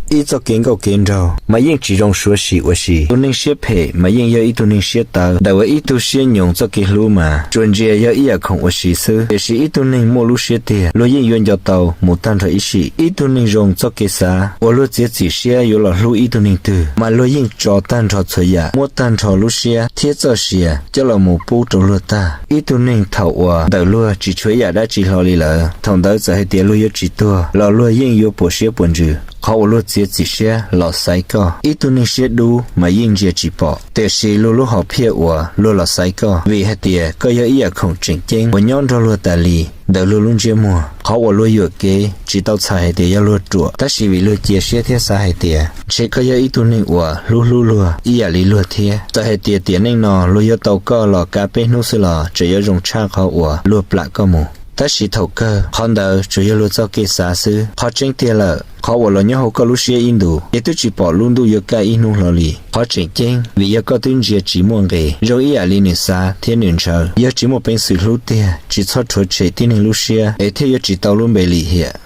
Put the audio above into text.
ib txoj kev nkauj kev nraug mas yeej tsis zoo suav sim ua si. Tus neeg siab phem mas yeej yog ib tug neeg siab tawv. Ntawm uas ib tug siab nyoos txoj kev hlub mas tsuas ntsia yog ib yam khoom ua si xwb, tiam sis ib tug neeg muaj lub siab tiag luag yeej yuav nco tau mus tag nrho ib sim. Ib tug neeg zoo txoj kev xav uas luag txiav txim siab yuav los hlub ib tug neeg twg mas luag yeej tso tag nrho txhua yam, muab tag nrho lub siab thiab txoj sia coj los mus pub rau luag tag. Ib tug neeg thaum uas ntawm luag tsis tshuav ib yam dab tsi hlo li lawm, thaum ntawd txawm hais tias luag yuav tsis tuag los luag yeej yuav puas siab puas ntsws. Qhov uas luag txiav txim siab los xaiv koj, ib tug neeg siab dub mas yeej ntsia tsis pom, tiam sis luag lub hom phiaj uas luag los xaiv koj vim hais tias koj yog ib yam khoom tseem ceeb uas nyob nrog luag tas li ntawm luag lub ntsiab muag. Qhov uas luag yuam kev tsis tau txhais hais tias yog luag ruam, tab sis vim luag cia siab thiab xav hais tias ntshe koj yog ib tug neeg uas hlub hlub luag ib yam li luag thiab. Txawm hais tias tiam neej no luag yuav tau koj los kav peb hnub xwb los tseem yuav zoo tshaj qhov uas luag plam koj mus. Tab sis thaum kawg qhov ntawd tsuas yog luag txoj kev xav xwb. Qhov tseeb tiag lawm, qhov uas los nyob hauv koj lub siab ib ntus ces twb tsis pom lub ntuj yuav kaj ib hnub hlo li. Qhov tseem ceeb vim yog koj twb ntsia tsis muaj nqis zoo ib yam li nws xav thiab nws ntshaw. Yog tsis muaj peev xwm hlub tiag, tsis txhob rhuav tshem tib neeg lub siab es thiaj yuav tsis tau lub npe lim hiam.